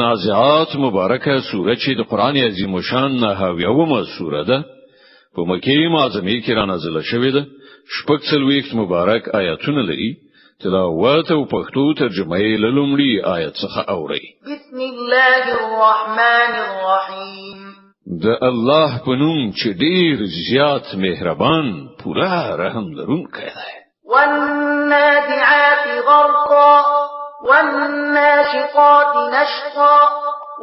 نازعات مبارکه سوره چې د قران عظیم شان نه یومه سوره ده، په مکه معظمه کې را نازله شوې ده. 46 مبارک آیاتونه لري. تلاوت او پښتو ترجمه یې له لومړي آیت څخه اورئ. بسم الله الرحمن الرحیم. د الله په نوم چې ډیر زیات مهربان، پوره رحم لرونکی دی. والنازعات غرقا، والناشطات نشطا،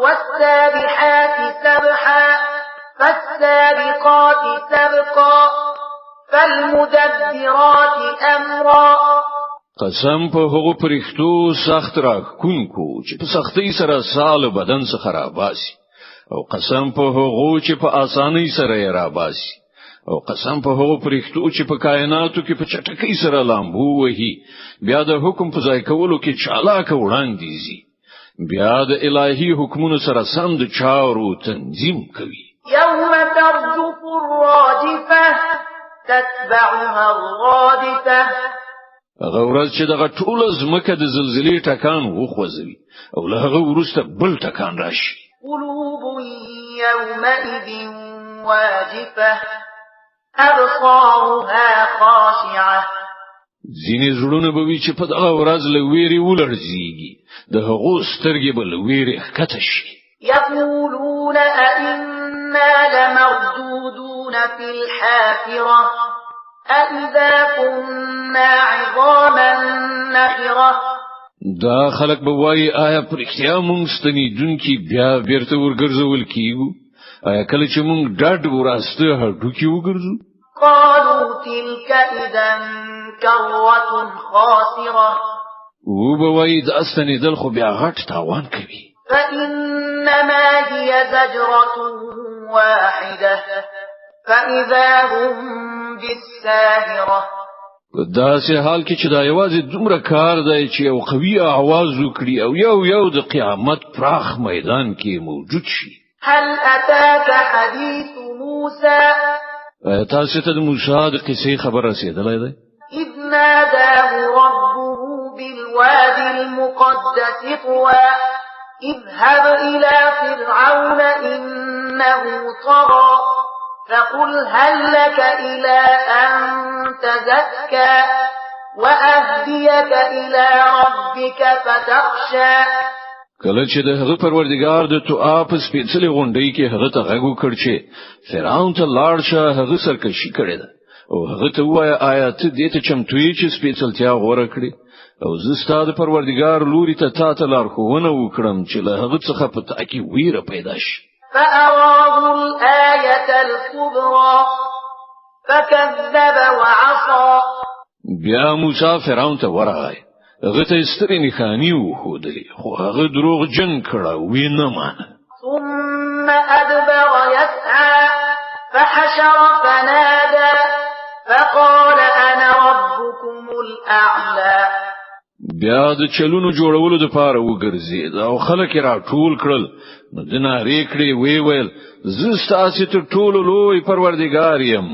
والسابحات سبحا، فالسابقات سبقا، فالمدبرات امرا. قسم په هغو پرښتو سخت راښکونکو چې په سختۍ سره ساه له بدن څخه راباسي، او قسم په هغو چې په اسانۍ سره یې راباسي، او قسم په هغو پرښتو چې په کائناتو کې په چټکۍ سره لامبو وهي، بیا د حکم په ځای کولو کې چالاکه وړاندې ځي، بیا د الهي حکمونو سره سم د چارو تنظیم کوي. یوم ترجف الراجفه تتبعها الرادفه. هغه ورځ چې دغه ټوله ځمکه د زلزلې ټکان وخوځوي او له هغه وروسته بل ټکان راشي. قلوب یومئذ واجفه ابصارها خاشعه. ځینې زړونه به وي چې په دغه ورځ له ویرې ولړزیږي، د هغو سترګې به له ویرې ښکته شي. یقولون أئنا لمردودون في الحافرة أإذا كنا عظاما نخرة. دا خلک به وایي آیا په رښتیا مونږ ستنېدونکي بیا بیرته ورګرځول کیږو؟ آیا کله چې مونږ ډډ وراسته هډوکي وګرځو؟ قالوا تلك إذا كرة خاسرة. و به وایي دا ستنېدل خو بیا غټ تاوان کوي. فإنما هي زجرة واحدة فإذا هم بالساهرة. په داسې حال کې چې دا یوازې دومره کار دی چې یو قوي اواز وکړي او یو یو د قیامت پراخ میدان کې موجود شي. هل أتاك حديث موسى؟ تاسو ته د موسی د قصې خبر رسېدلی دی؟ إذ ناداه ربه بالوادي المقدس طوى اذهب إلى فرعون إنه طغى فقل هل لك إلى أن تزكى وأهديك إلى ربك فتخشى. کله چې د هغه پروردګار د طوآ په سپېڅلې غونډۍ کې هغه ته غږ وکړ چې فرعون ته لاړ شه، هغه سرکشي کړې ده، او هغه ته ووایه آیا ته دې ته چمتو یې چې سپېڅلتیا غوره کړې؟ او زه ستا د پروردګار لوري ته تا ته لارښوونه وکړم چې له هغه څخه په تا کې ویره پیدا شي. فأراه الآية الكبرى فكذب وعصى. بیا موسی فرعون ته ورغی، هغه ته سترې نښانې وښودلې، خو هغه دروغجن کړه او ویې نه مانه. ثم أدبر يسعى فحشر فنادى فقال أنا ربكم الأعلى. بیا د چلونو جوړولو دپاره وګرځېد او خلک یې راټول کړل، نو ده نارې کړې، ویې ویل زه ستاسې تر ټولو لوی پروردګار یم.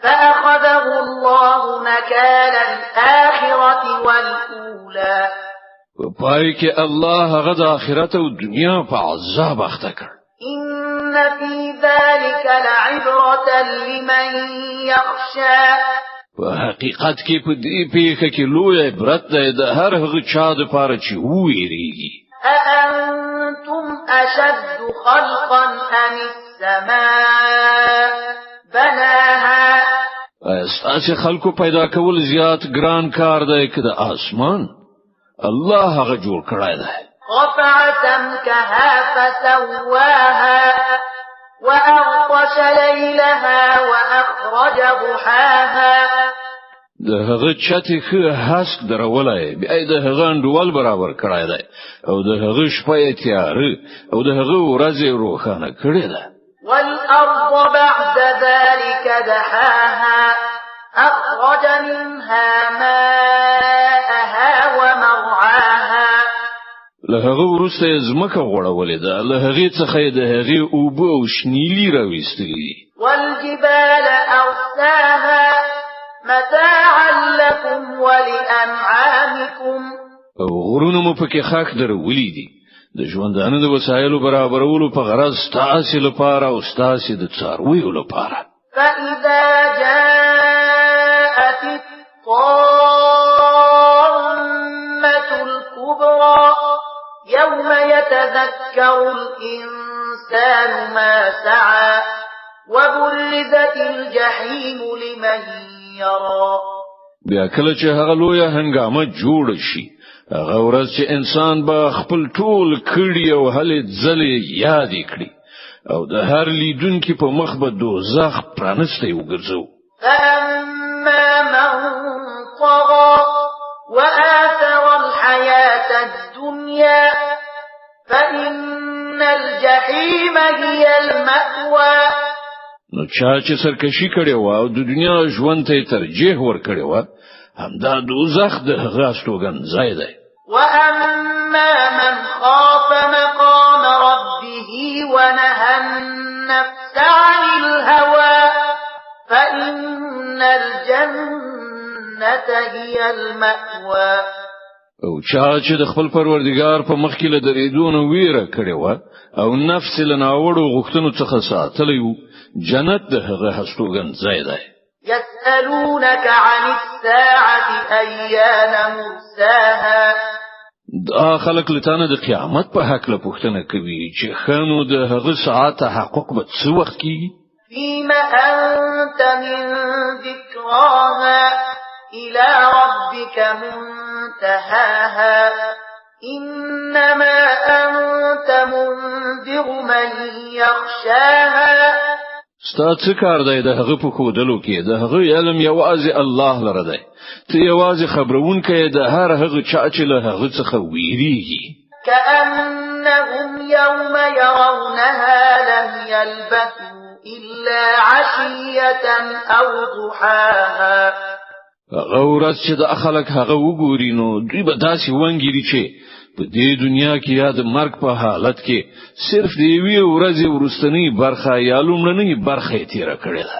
فأخذه الله نكال الآخرة والأولى. په پای کې الله هغه د آخرت او دنیا په عذاب اخته کړ. إن في ذلك لعبرة لمن يخشى. په حقیقت کې په دې پیښه کې لوی عبرت دی د هر هغه چا دپاره چې وویریږي. أأنتم أشد خلقا أم السماء بناها؟ آیا ستاسې خلکو پیدا کول زیات ګران کار دی که د آسمان؟ الله هغه جوړ کړی دی. رفع سمكها فسواها وأغطش ليلها وأخرج ضحاها. د هغه چت یې ښه هسک درولی، بیا یې د هغه انډول برابر کړی دی، او د هغه شپه یې تیاره او د هغه ورځ یې روښانه کړې ده. والأرض بعد ذلك دحاها أخرج منها ماءها ومرعاها. له هغه وروسته یې ځمکه غوړولې ده، له هغې څخه یې د هغې اوبه او شنیلي راویستلي دي. والجبال أرساها متاعا لكم ولأنعامكم. او غرونه مو پکې خښ درولي دي، د ژوندانه د وسایلو برابرولو په غرض ستاسو لپاره او ستاسو د څارویو لپاره. فإذا جاءت الطامة الكبرى يوم يتذكر الإنسان ما سعى وبرزت الجحيم لمن يرى. بیا کله چې هغه لویه هنګامه جوړ شي، هغه ورځ چې انسان به خپل ټول کړي او هلې ځلې یاد کړي او د هر لیدونکي په مخ به دوزخ پرانستی وګرځو. فأما من طغى وآثر الحياة الدنيا فإن الجحيم هي المأوى. نو چا چې سرکشي کړې وه او د دنیا ژوند ته ترجیح ورکړې وه، همدا دوزخ د هغه استوګن ځای دی. وأما من خاف مقام ربه ونهى النفس عن الهوى فإن الجنة هي المأوى. او چا چې د خپل پروردګار په مخ کې له درېدو نه ویره کړې وه او نفس له ناوړو غوښتنو څخه ساتلی و، جنت د هغه هستوګن ځای دی. يسألونك عن الساعة أيان مرساها. دا خلک له تانه د قیامت په هکله پوښتنه کوي چې ښه نو د هغه ساعت تحقق به څه وخت کیږي؟ فيما أنت من ذكراها إلى ربك منتهاها إنما أنت منذر من يخشاها. ستا څه کار دی د هغه په ښودلو کې؟ د هغه علم یوازې الله لره دی. ته یوازې خبرونکی د هر هغه چا چې له هغه څخه ویریږي. كأنهم يوم يرونها لم يلبثوا إلا عشية أو ضحاها. هغه ورځ چې د خلک هغه وګوري نو دوی به داسې وانګیري چې په دې دنیا کې یا د مرګ په حالت کې صرف د یوې ورځې وروستنۍ برخه یا لومړنۍ برخه یې تېره کړې ده.